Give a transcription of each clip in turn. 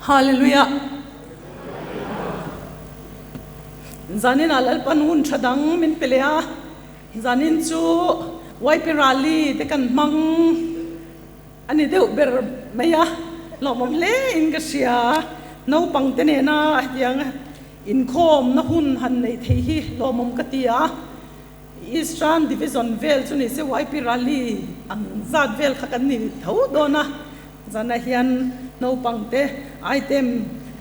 Hallelujah. Zanin ah Lalpan hun tha dang min pe leh a, zanin chu YP Rally te kan hmang a ni deuh ber mai a, hlawhawm hle in ka hria. Naupang te nena hetiang inkhawmna hun han neih theih hi hlawhawm ka ti a. Eastern Division vel chu ni se YP Rally ang zat vel kha kan ni tho dawn a, zanah hian naupang te item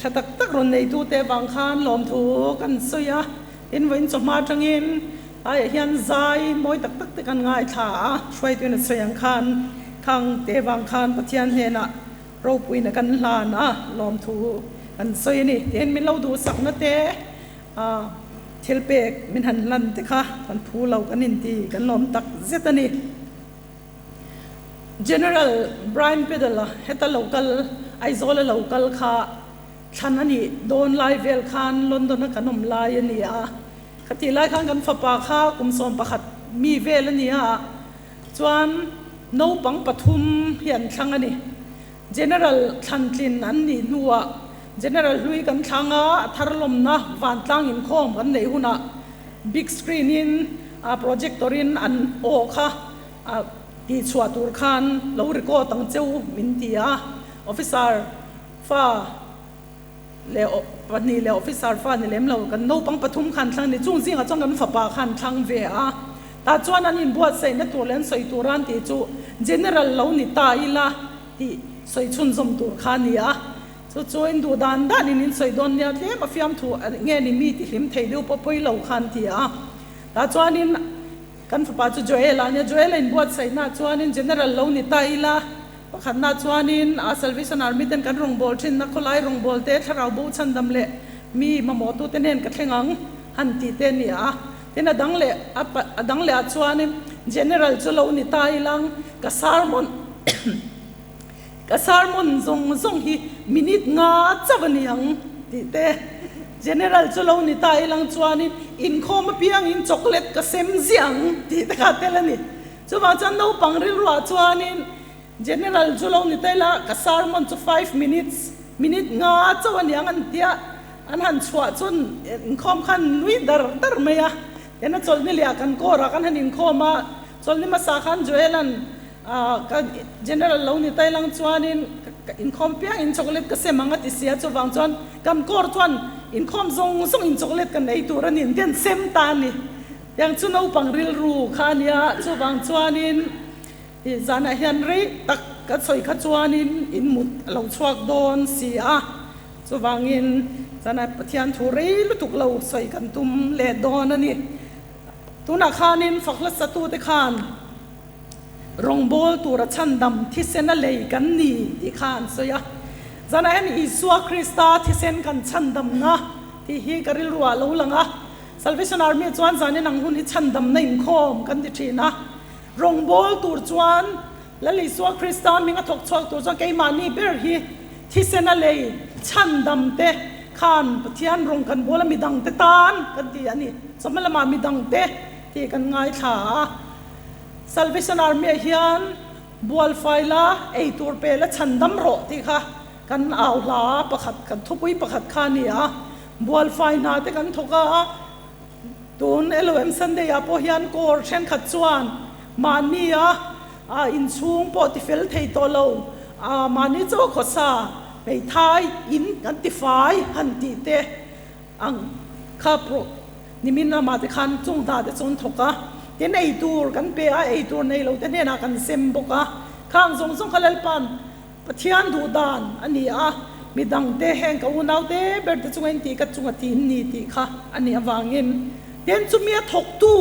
tha tak tak rawn nei tu te avang khan lawmthu kan sawi a, tin vawiin chawhma atangin tlaiah hian zai mawi tak tak te kan ngaithla a, hruaituin a sawi ang khan khang te avang khan Pathian hnenah ropuina kan hlan a, lawmthu kan sawi a ni. Tin min lo duhsakna te. A thil pek min han hlan te kha kan phu lo kan inti kan lawm tak zet a ni. General Brian Peddle-a heta lo kal, Aizawl-a lo kal kha thlan a nih dawn lai vel khan London-a kan awm lai a ni a. Khatih lai khan kan fapa kha kum 11 mi vel a ni a, chuan naupang pathum hi an thlang a ni. General thlantlin an nih hnuah General hlui kan thlang a, a thar lawmna vantlang inkhawm kan neih hunah big screen in projector in an aw kha tihchhuah tur khan lo record ang cheu min ti a, officer fa leh pahnih leh officer fa ni lem lo kan naupang pathum khan thlang a ni, chung zingah chuan kan fapa khan thlang ve a, tah chuan an inbuatsaihna tur leh an sawi tur a an tih chu General lo ni ta ila tih sawi chhunzawm tur kha a ni a. Chu chu in duh dan dan in in sawi dawn nia tlem a fiamthu nge ni mi ti hlim thei deuh pawh pawi lo khan ti a. Tah chuanin kan fapa chu Joel a nia, Joel a inbuatsaihna ah chuanin General lo ni ta ila, pakhatna ah chuanin a Salvation Army ten kan rawngbâwl thinna khawlai rawngbâwl te, thlarau bo chhandam leh mi mamawhtute hnen ka thleng ang han tih te a ni a. Tin a dang leh a dang leh ah chuanin General chu lo ni ta ilang ka sermon Ka sermon zawng zawng hi minute nga chauh a ni ang tih te General chu lo ni ta ilang chuanin inkhawm apiangin chocolate ka sem ziah ang tih te kha tel a ni. Chuvang chuan naupang rilruah chuanin General chu lo ni ta ila ka sermon chu five minutes, minute nga chauh a ni ang an tia an han chhuah chuan inkhawm khan nui dar dar mai a. Ena chawlhni leh ah kan kawrah kan han inkhawm a, chawlhni hmasa khan Joel-a'n Ka general lo ni tai lang chuanin ka inkhawm piang in chocolate ka sem ang a ti sia, chuvang chuan kan kawr chuan inkhawm zawng zawng in chocolate kan ei tur a ni an sem ta a ni. Tiang chu naupang rilru kha a nia, chuvang chuanin i zanah hian rei tak ka sawi kha chuanin in mut a lo chhuak dawn si a, chuvangin zanah Pathian thu rei lutuk lo sawi kan tum leh dawn a ni. Tunah khanin fakhla satute khan. Rawngbâwl tura chhandam thisen a lei kan ni tih kha an sawi a. Zanah hian Isua Krista thisen kan chhandamna tih hi ka rilruah a lo lang a. Salvation Army chuan zanin ang hun hi chhandamna inkhawm kan ti thin a. Rawngbâwl tur chuan Lal Isua Krista hming a thawk chhuak tur chuan keimahni ber hi thisen a lei chhandam te khan Pathian rawng kan bawl a midangte tan kan ti a ni. Chawhma lamah midangte tih kan ngaithla a. Salvation Army ah hian bual fai la, ei tur pe la chhan dam rawh tih kha kan au hla pakhat, kan thupui pakhat kha a ni a. Bual fai hna te kan thawk a, tun LOM Sunday ah pawh hian kawr thenkhat chuan mahni a inchhung pawh ti fel thei tawh lo, mahni chaw khawsa hmeithai in kan ti fai han tih te Ang kha pawh nimin ramah te khan chung hna te chu an thawk a, tin ei tur kan pe a, ei tur nei lo te hnenah kan sem bawk a, khang zawng zawng kha Lalpa'n Pathian duh dan a ni a, midang te heng ka unau te ber te chunga in tih ka chunga ti in ni tih kha a nih avangin tin chumi a thawktu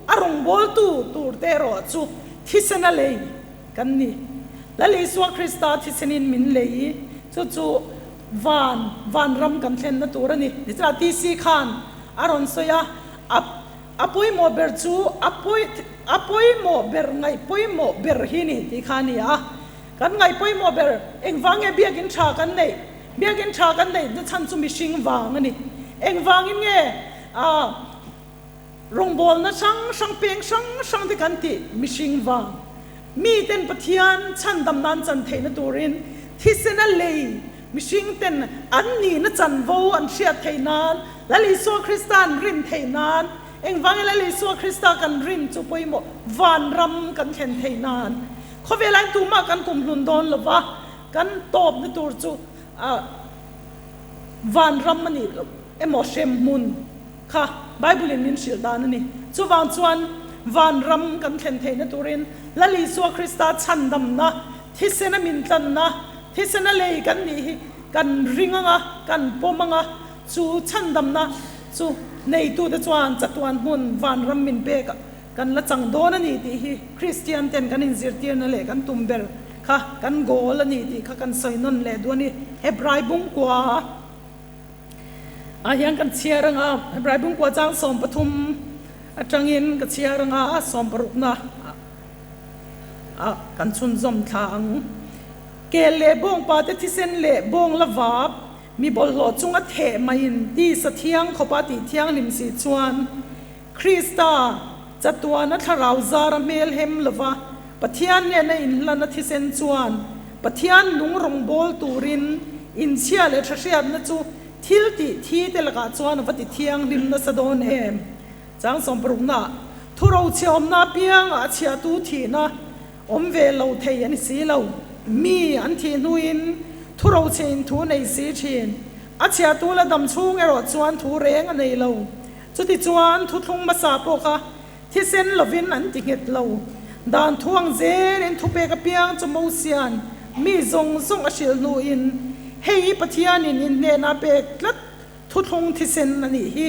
a rawngbawltu tur te erawh chu thisen a lei kan ni. Lal Isua Krista thisenin min lei chu chu Van, van ram kan thlenna tur a ni. Tichuan TC khan a rawn sawi a, a a pawimawh ber chu a pawi a pawimawh ber ngaih pawimawh ber hi ni tih kha a ni a. Kan ngaih pawimawh ber engvang nge biakin tha kan neih? Biakin tha kan neih na chhan chu mihring vang a ni. Engvangin nge a rawngbawlna hrang hrang peng hrang hrang te kan tih mihring vang? Miten Pathian chhandam nan chan theihna turin thisen a lei. Mihring ten an nihna chanvo an hriat theih nan, Lal Isua Krista an rin theih nan, engvangin Lal Isua Krista kan rin chu pawimawh vanram kan thlen theih nan. Khawvel ah tumah kan kumhlun dawn lo va, kan tawpna tur chu vanram a nih loh emaw hremhmun kha Bible in min hrilh dan a ni. Chuvang chuan vanram kan thlen theihna turin Lal Isua Krista chhandamna, thisena min tlanna, Thisena lei kan nih hi kan ring anga, kan pawm anga, chu chhandamna chu neitute chuan chatuan hmun vanram min pek kan la chang dawn a ni tih hi Kristian ten kan inzirtirna leh kan tum ber kha kan goal a ni tih kha kan sawi nawn leh duh a ni. Hebrai bungkua ah hian kan chhiar anga, Hebrai bungkua chang 13 atangin ka chhiar anga sawmparukna ah kan chhunzawm thla ang. Kel leh bawngpa te thisen leh bawng la vap, mi bawlhhlawh chunga theh maiin tisa thiang khawpa tih thianghlim si chuan Krista chatuana thlarau zara hmel hem lova Pathian nena inhlana thisen chuan Pathian nung rawngbâwl turin inchhia leh thahriatna chu thil tih thi te lakah chuan a va ti thianghlim nasa dawn em? Chang sawmparuknaah thurochhiawmna apiangah a chhiahtu thihna Awm ve lo thei a ni si lo. Mi an thih hnuin thu rochhe in thu nei si thin. A chhiahtu la dam chhung erawh chuan thu reng a nei lo. Chutichuan thuthlung hmasa pawh kha thisen lovin an ti nghet lo. Dan thu ang zelin thupek apiang chu Mosia'n mi zawng zawng a hrilh hnuin, Hei hi Pathianin in hnenah pek tlat Thuthlung thisen a nih hi,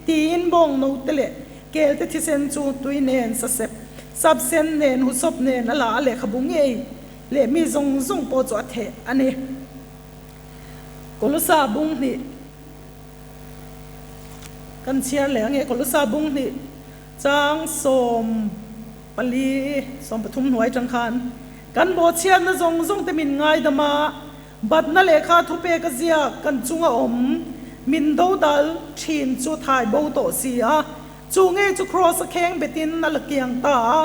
tiin bawng note leh kelte thisen chu tui nen sasep, sapsen nen husawp nen a la a lehkhabu ngei leh mi zawng zawng pawh chu a theh a ni. Kolosa bung hnih kan chhiar leh ange Kolosa bung hnih chang 14, 13 hnuai tang khan kan bawhchhiatna zawng zawng te min ngaidam a, Batna lehkha thupek a ziak kan chunga awm min dodal thin chu thai bo tawh si a, chu ngei chu Kraws a kheng betin a la kiang ta a.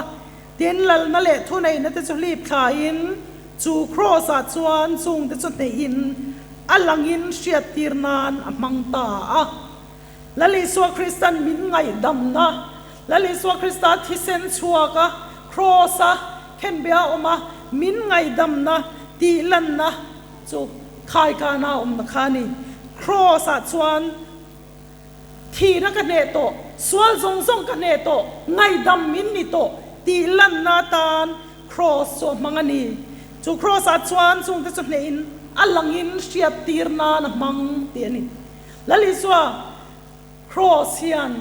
Tin, lalna leh thuneihna te chu hlip thlaiin chu Kraws ah chuan chungte chu hnehin a langin hriattir nan a hmang ta a. Lal Isua Kristan min ngaihdamna, Lal Isua Krista thisen chhuak a, Kraws a khenbe a awm a, min ngaihdamna tih lanna chu khaikana a awmna kha a ni. Kraws ah chuan thihna ka hneh tawh, sual zawng zawng ka hneh tawh, ngaihdam min ni tawh tih lanna atan Kraws chu a hmang a ni. Chu Kraws ah chuan chungte chu hnehin a langin hriattir nan a hmang tih a ni. Lal Isua, Kraws hian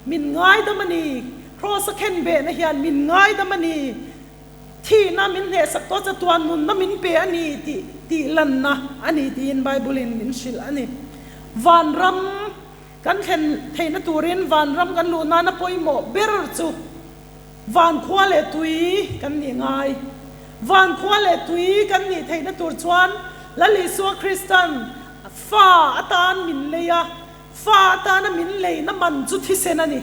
min ngaidam a ni, Kraws a khenbehna hian min ngaidam a ni, thihna min hnehsak tawh chatuan nunna min pe a ni tih tih lanna a ni tiin Bible-in min hrilh a ni. Vanram kan thlen theihna turin vanram kan luh nana pawimawh ber chu vankhua leh tui kan nih ngai. Vankhua leh tui kan nih theihna tur chuan Lal Isua Kristan Fa atan min lei a, fa atana min leina man chu thisen a ni.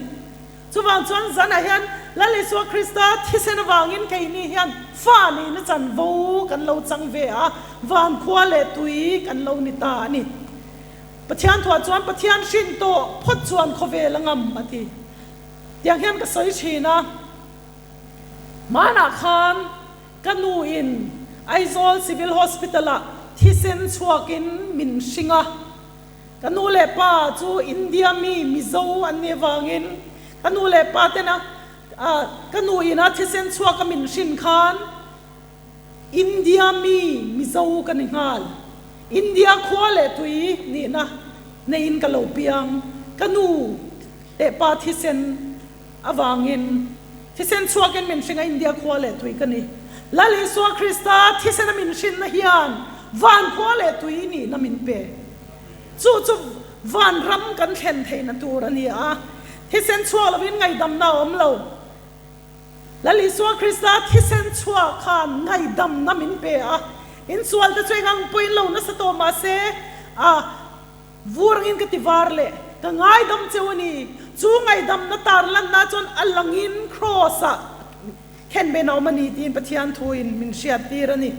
Chuvang chuan zanah hian Lal Isua Krista thisen avangin keini hian fa nihna chanvo kan lo chang ve a, vankhua leh tui kan lo ni ta a ni. Pathian thuah chuan Pathian hrin tawh phawt chuan khawvel a ngam a ti. Tiang hian ka sawi thin a, hmanah khan Ka nu in Aizawl Civil Hospital ah thisen chhuak in min hring a. Ka nu leh pa chu India mi Mizo an nih avangin ka nu leh pa tena ka nu ina thisen chhuak a min hrin khan India mi Mizo ka ni nghal. India khua leh tui nihna neiin ka lo piang. Ka nu leh pa thisen Avangin, thisen chhuakin min hring a, India khua leh tui ka ni. Lal Isua Krista thisena min hrinna hian van khua leh tui nihna min pe. Chu chu van ram kan thlen theihna tur a ni a, thisen chhuak lovin ngaihdamna a awm lo. Lal Isua Krista thisen chhuak khan ngaihdamna min pe a, insualte chu eng ang pawhin lo nasa tawh mah se, a. Vur angin ka ti var leh, ka ngaidam cheu a ni. Chu ngaidamna tar lanna chuan a langin Kraws-ah khenben a awm a ni tiin Pathian thuin min hriattir a ni.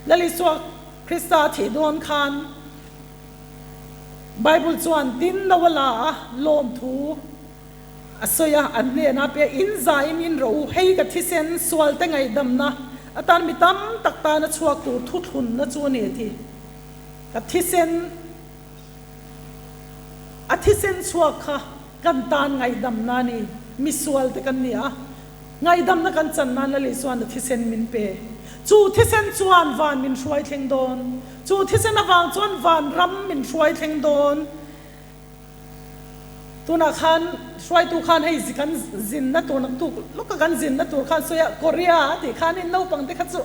Lal Isua Krista a thih dawn khan Bible chuan tin no a la a, lawmthu a sawi a, an hnenah pe in zaiin in rawh u, hei ka thisen sualte ngaihdamna atan mi tam tak tana chhuak tur thuthlunna chu a ni a ti. Ka thisen a thisen chhuak kha kan tan ngaihdamna a ni, misualte kan ni a, ngaihdamna kan chan nan Lali chuan a thisen min pe. Chu thisen chuan van min hruai thleng dawn, chu thisen avang chuan van ram min hruai thleng dawn. Tunah khan hruaitu khan hei kan zinna tur naktuk lawka kan zinna tur khan sawi a, Korea a tih khan in naupangte kha chu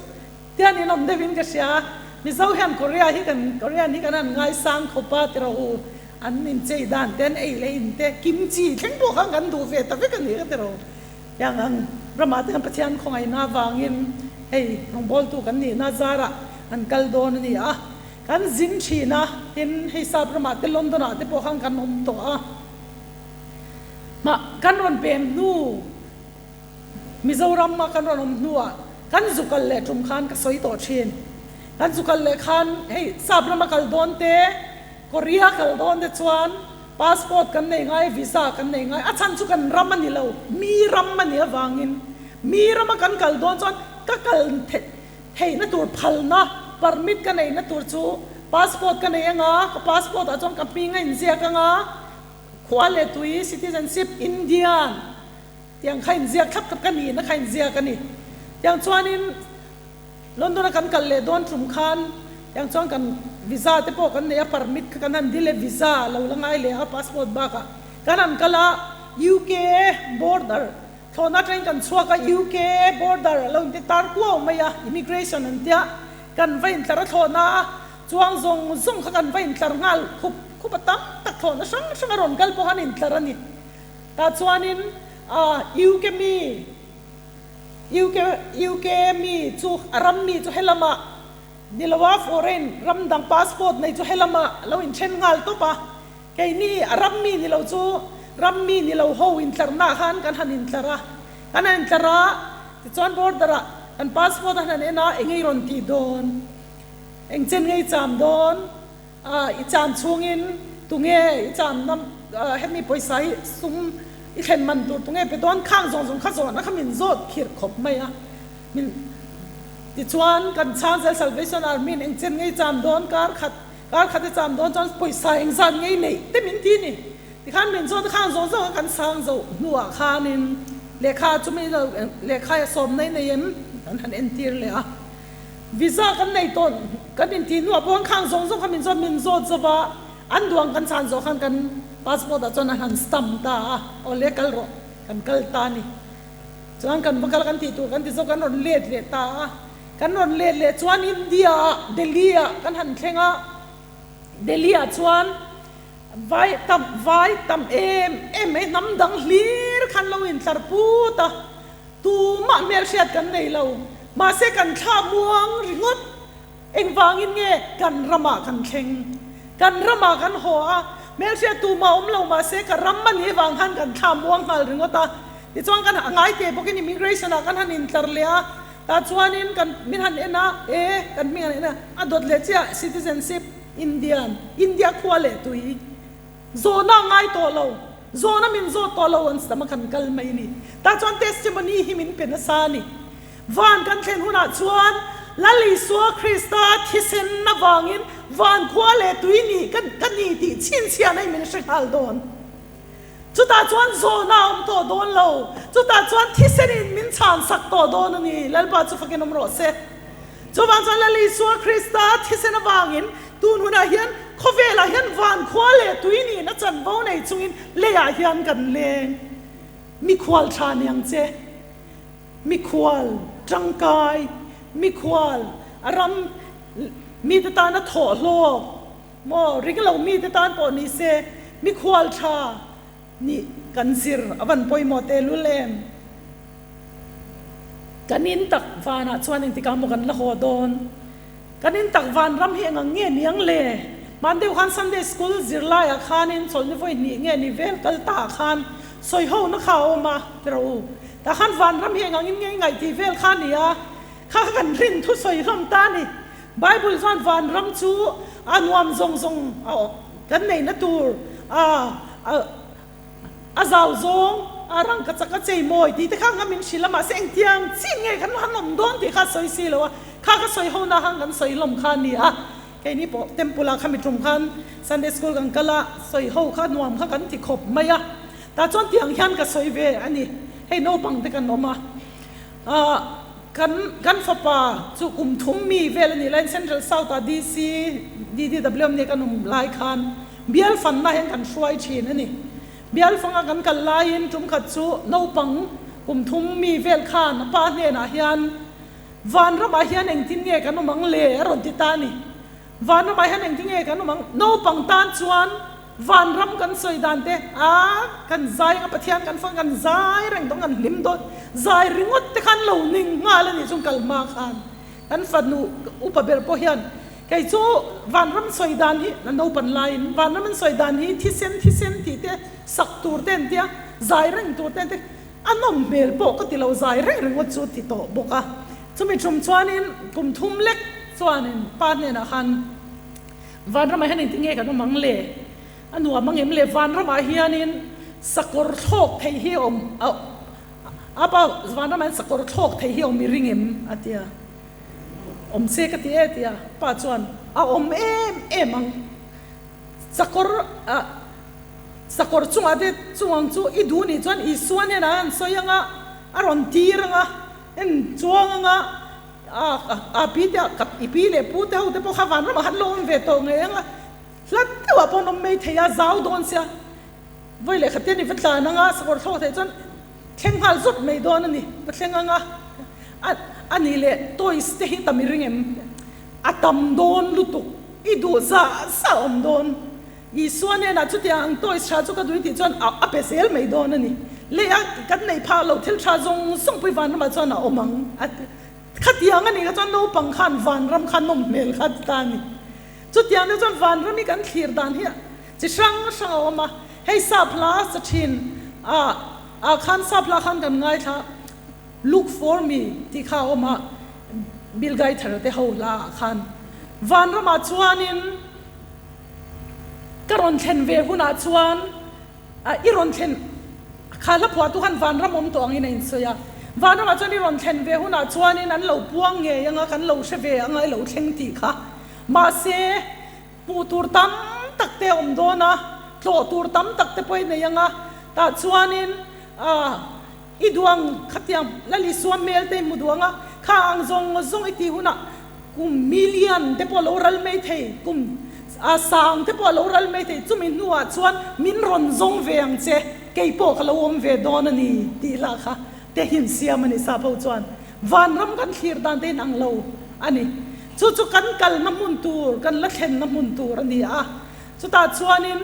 Tian in awm deuh in ka hria. Mizo hian Korea hi kan Korean hi kan han ngaisang khawp a ti rawh u. An inchei dan te an ei leh in te kimchi thleng pawh khan kan duh ve ta vek a ni ka ti rawh u. Tiang ang ramah te khan Pathian khawngaihna avangin hei rawngbawltu kan nihna zarah an kal dawn a ni a. Kan zin thin a, tin hei sap ramah te London ah te pawh khan kan awm tawh a. Mah kan rawn pem hnu. Mizoram a kan rawn awm hnuah kan zu kal leh tum khan ka sawi tawh thin. Kan zu kal leh khan hei sap rama kal dawn te, Korea kal dawn te chuan passport kan nei ngai, visa kan nei ngai. A chhan chu kan ram a ni lo, mi ram a nih avangin mi rama kan kal dawn chuan ka kal theihna tur phalna, permit ka neihna tur chu passport ka nei anga, ka passport ah chuan ka hming a inziak anga, khua leh tui, citizenship, Indian. Tiang kha inziak thlap thlap ka nihna kha inziak a ni. Tiang chuanin London a kan kal leh dawn tum khan tiang chuan kan visa te pawh kan nei a, permit kha kan han dil e, visa lo la ngai leh a passport bakah kan han kal a, UK border thlawhna atangin kan chhuak a, UK border a lo inti tar kuau mai a, immigration an tia, kan va intlar a thlawhna a chuang zawng zawng kha kan va intlar nghal khup khup a tam tak thlawhna hrang hrang a rawn kal pawh khan intlar a ni. Tah chuanin UK mi UK UK mi chu a ram mi chu helamah ni lo a foreign ram dang passport nei chu helamah lo inthen nghal tawp a, keini a ram mi ni lo chu ram mi ni lo ho intlarnaah khan kan han intlar a, kan han intlar a tichuan border ah kan passport a han en a eng ei rawn tih dawn engchen ngei cham dawn. I cham chhungin tunge i chamna hemi pawisa hi sum i thlen man tur tunge pe dawn khang zawng zawng kha zawhna kha min zawt khirh khawp mai a. Min tichuan kan chhang zel Salvation Army in engchen ngei cham dawn kar khat kar khat i cham dawn chuan pawisa engzat ngei neih te min ti ni. Tikhan min zawt a khang zawng zawng kha kan sang zo hnuah khanin lehkha chumi lehkha a sawmna i nei em kan han entir leh a. Visa kan nei tawn, kan intih hnuah pawh an khang zawng zawng kha min zawt min zawt zo va, an duang kan chhan zawh khan kan passport ah chuan an han stamp ta a, aw le kal rawh, kan kal ta a ni. Chuan kan va kal kan tih tur kan ti zawk kan rawn let leh ta a, kan rawn let leh chuan India ah Delhi ah kan han thleng a, Delhi ah chuan vai tam vai tam em em mai hnam dang hlir khan lo intlar put a, Tumah hmelhriat kan nei lo, mahse kan thla muang ringawt. Engvangin nge kan ramah kan thleng? Kan ramah kan haw a, hmelhriat tumah awm lo mahse ka ram a nih vang khan kan thla muang nghal ringawt a. Tichuan kan a ngai teh bawkin immigration ah kan han intlar leh a, tah chuanin kan min han en a, e kan hming han en a, a dawt leh chiah citizenship Indian, India khua leh tui. Zawhna a ngai tawh lo, zawhna min zawt tawh lo an tam a kan kal mai ni. Tah chuan testimony hi min pe nasa a ni. Van kan thlen hunah chuan Lal Isua Krista thisen avangin van khua leh tui nih ka ka ni tih chhinchhiahna hi min hre nghal dawn. Chutah chuan zawhna a awm tawh dawn lo, chutah chuan thisenin min chhansak tawh dawn a ni. Lalpa chu fakin awm rawh se. Chuvang chuan Lal Isua Krista thisen avangin tun hunah hian khawvelah hian vankhua leh tui nihna chanvo nei chungin leiah hian kan leng. Mikhual tha ni ang che. Mikhual tangkai, mikhual a ram mite tana thawh hlawk maw ring lo mite tan pawh ni se mikhual tha Nih kan zir a van pawimawh tehlul em? Kan in tak vanah chuan engtikah maw kan la haw dawn? Kan in tak van ram hi engang nge niang le? Hman deuh khan Sunday School zirlaiah khanin chawlhni vawi hnih nge ni vel kal taah khan sawi ho na kha a awm a, ti rawh u. Tah khan van ram hi engangin nge i ngaih tih vel kha a ni a, kha kha kan rin thu sawi hlawm ta a ni. Bible chuan vanram chu a nuam zawng zawng a kan neihna tur a a zau zawng a rangka chak a chei mawi tih te kha nga min hrilh a, mahse engtiang chin nge kan han awm dawn tih kha a sawi si lo a, kha ka sawi ho na khan kan sawi hlawm kha a ni a, keini pawh temple ah khami tum khan Sunday school kan kal a, sawi ho kha nuam kha kan ti khawp mai a, tah chuan tiang hian ka sawi ve a ni, hei naupang te kan awm a, ah kan kan fapa chu kum thum mi vel a nih laiin Central South ah DC DDW nia kan awm lai khan Bial fanna hian kan hruai thin a ni. Bial fanga kan kal laiin tum khat chu naupang kum thum mi vel khan a pa hnenah hian, Vanramah hian engtin nge kan awm ang le? a rawn ti ta a ni. Vanramah hian engtin nge kan awm ang? Naupang tan chuan vanram kan sawi dan te, a kan zai anga Pathian kan fang kan zai reng dawn, kan hlim dawn, zai ringawt te khan lo ning nghal a nih chung kal hma khan kan fanu upa ber pawh hian Kei chu vanram sawi dan hi a naupan laiin vanram an sawi dan hi thisen thisen tih te sak tur te an tia, zai reng tur te an tia, a nawm hmel pawh ka ti lo zai reng ringawt chu ti tawh bawk a. Chumi tum chuanin kum thum lek chuanin pa hnenah khan vanramah hian engtin nge kan awm ang le? A nuam ang em le? Vanramah hianin sakawr thlawk thei hi awm a pa vanramah hian sakawr thlawk thei hi awm i ring em? a tia. Awm se ka ti e tia pa chuan a awm em em ang. Sakawr ah sakawr chungah te chungang chu i duh nih chuan Isua hnenah an sawi anga a rawn tir anga en chuang anga a pi te ka i pi leh pu te ho te pawh kha vanramah khan lo awm ve tawh ngei anga hlat deuhah pawh an awm mai thei a zau dawn sia vawi leh khat te ni va tlan anga sakawr thlawk theih chuan Thleng nghal zawt mai dawn a ni. Va thleng anga a a nih leh toys te hi tam i ring em? A tam dawn lutuk, i duh zah zah awm dawn. Isua hnenah chutiang ang toys tha chu ka duh i tih chuan a a pe zel mai dawn a ni. Lei a kan neih phah loh thil tha zawng zawng pui vanramah chuan a awm ang a ti. Khatiang a nih kha chuan naupang khan vanram kha nawm hmel kha a ti ta a ni. Chutiang deuh chuan vanram hi kan thlir dan hi Chi hrang hrang a awm a, hei sap hla sa thin a ah khan sap hla khan kan ngaithla Look for me tih kha a awm a, Bill Gaither te ho hla ah khan vanramah chuanin ka rawn thlen ve hunah chuan i rawn thlen kha hla phuahtu khan vanram awm tawh angin a insawi a, vanramah chuan i rawn thlen ve hunah chuanin an lo puang ngei anga kan lo hre ve anga i lo thleng tih kha mahse Hmuh tur tam tak te a awm dawn a, tlawh tur tam tak te pawh i nei ang a, tah chuanin ah i duh ang khatiang Lal Isua hmel te i hmu duh ang a, kha ang zawng zawng i tih hunah kum million te pawh a lo ral mai thei, kum ah sang te pawh a lo ral mai thei, chumi hnuah chuan min rawn zawng ve ang che, kei pawh ka lo awm ve dawn a ni tih lah kha te hi an siam a ni sap ho chuan. Vanram kan thlir dan te in ang lo a ni. Chu chu kan kalna hmun tur, kan la thlenna hmun tur a ni a. Chutah chuanin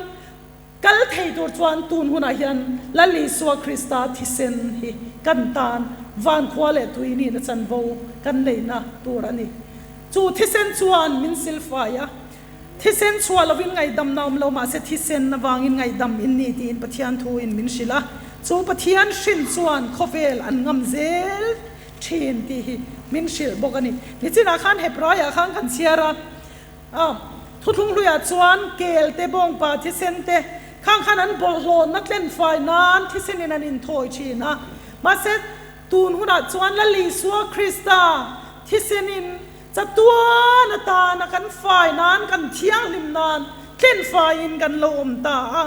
kal thei tur chuan tun hunah hian Lal Isua Krista thisen hi kan tan vankhua leh tui nihna chanvo kan neihna tur a ni. Chu thisen chuan min silfai a, thisen chhuah lovin ngaihdamna awm lo mahse thisen avangin ngaihdam in ni tiin Pathian thuin min hrilh a. Chu Pathian hrin chuan khawvel an ngam zel thin tih hi min hrilh bawk a ni. Nichinah khan Hebraiah khan kan chhiar a, a thuthlung hluiah chuan kel te, bawngpa thisen te khang khan an bawlhhlawhna tlenfai nan thisenin an inthawi thin a. Mahse, tun hunah chuan Lal Isua Krista thisenin chatuan atana kan fai nan, kan thianghlim nan tlenfaiin kan lo awm ta a.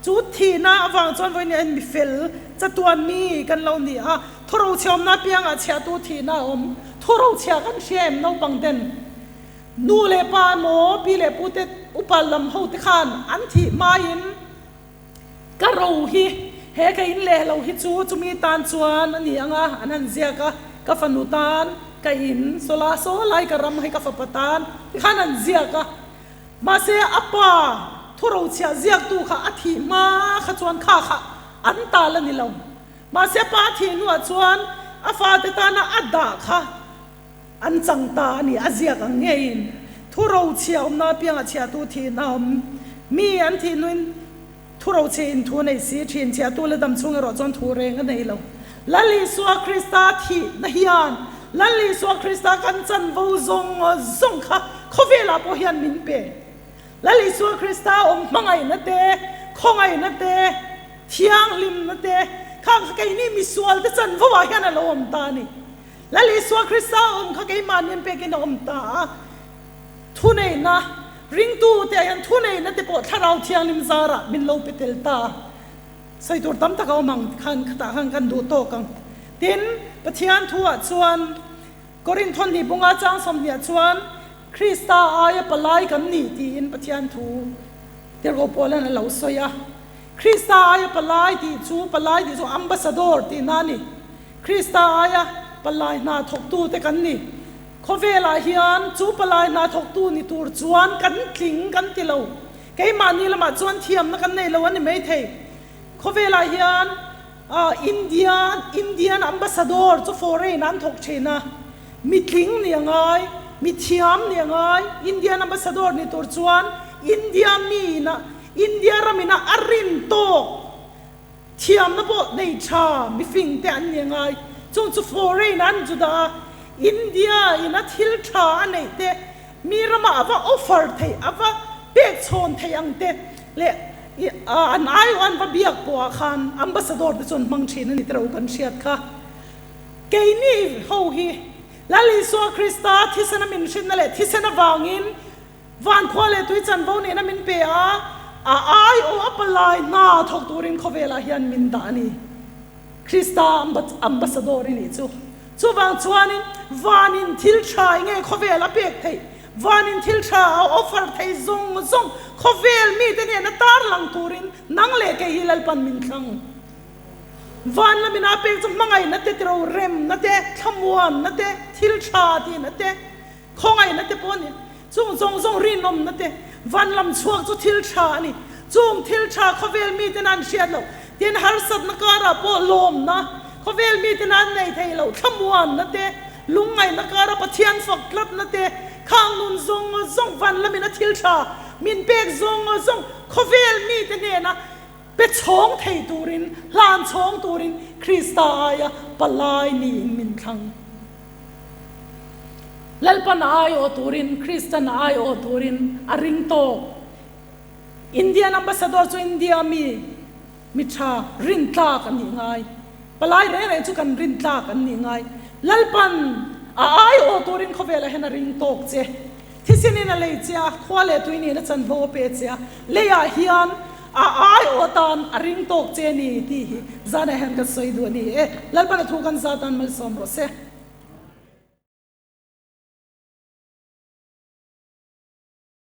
Chu thihna avang chuan vawiin hian mi fel chatuan mi kan lo ni a, thawrochhiawmna apiangah chhiahtu thihna a awm. Thawrochhia kan hria em naupang ten? Nu leh pa emaw pi leh pu te upa lam ho te khan an thih hmain ka ro hi he ka in leh lo hi chu chumi tan chuan a ni ang a, an han ziak a, ka fanu tan ka in sawla saw lai ka ram hei ka fapa tan ti khan an ziak a. Mahse, a pa thurochhiah ziaktu kha a thih hma kha chuan kha kha an tal a ni lo. Mahse, a pa a thih hnuah chuan a fate tana a dah kha an chang ta a ni, a ziak ang ngeiin. Thurochhiah awmna apiangah chhiahtu thihna a awm. Mi an thih hnuin thurochhiah in thu nei si thin, chhiahtu la dam chhung erawh chuan thu reng a nei lo. Lal Isua Krista thihna hian. Lal Isua Krista kan chanvo zawng zawng kha khawvelah pawh hian min pe. Lal Isua Krista awm hmangaihna te, khawngaihna te, thianghlimna te kha kha keini misual te chanvo ah hian a lo awm ta a ni. Lal Isua Krista awm kha keimahni an pekin a awm ta a. Thuneihna, ringtute ah hian thuneihna te pawh Thlarau Thianghlim zarah min lo pe tel ta a. Sawi tur tam tak a awm ang khan khatah khan kan duh tawk ang. Tin, Pathian thuah chuan Korinth thawhnih bunga chang 20ah chuan Krista aia palai kan ni tiin Pathian thu tirhkoh Paulan a lo sawi a. Krista aia palai tih chu palai tih chu ambassador tihna a ni. Krista aia palai hna thawktute kan ni. Khawvelah hian chu palai hna thawktu ni tur chuan kan tling kan ti lo. Keimahni lamah chuan thiamna kan nei lo a ni maithei. Khawvelah hian India Indian Ambassador chu foreign an thawk thin a, mitling ni a ngai, mithiam ni a ngai, Indian Ambassador ni tur chuan India mi ina India ram ina a rin tawk thiamna pawh nei tha mifing te an ni a ngai. Chung chu foreign an juda a, India ina thil tha a neih te Mi ramah a va offer theih, a va pek chhawn theih ang te leh an aiawh an va biak pawhah khan ambassador te chuan hmang thin a ni tiro kan hriat kha. Keini ho hi Lal Isua Krista thisena min hrinna leh thisen avangin vankhua leh tui chanvo nena min pe a, a aiawh a palai hna thawk turin khawvelah hian min dah a ni. Krista ambassador i nih chu. Chuvang chuanin vanin thil tha enge khawvel a pek theih, vanin thil tha a offer thei zawng zawng khawvel mite hnena tarlang turin nang leh kei hi Lalpan min thlang. Van lamin a pek chu hmangaihna te tiro remna te, thlamuanna te, thil tha tihna te, khawngaihna te pawh a ni. Chung zawng zawng rinawmna te, van lam chhuak chu thil tha a ni. Chung thil tha khawvel miten an hriat loh, tin harsatna karah pawh lawmna khawvel miten an nei thei loh, thlamuanna te, lungngaihna kara Pathian fak tlatna te, khang nun zawng zawng van lamin a thil tha min pek zawng zawng khawvel mite hnena pe chhawng thei turin, hlan chhawng turin Krista aia palai niin min thlang. Lalpan a aiawh turin, Kristan a aiawh turin a ring tawk. Indian Ambassador chu India mi, mi tha, rintlak a nih ngai. Palai reng reng chu kan rintlak an nih ngai. Lalpan a aiawh turin khawvelah hian a ring tawk che. Thisinin a lei che a, khua leh tui nen a chanvo a pe che a, leiah hian a aiawh atan a ring tawk che ni tih hi zanah hian ka sawi duh a ni e. Lalpan a thu kan zat tan malsawm rawh se.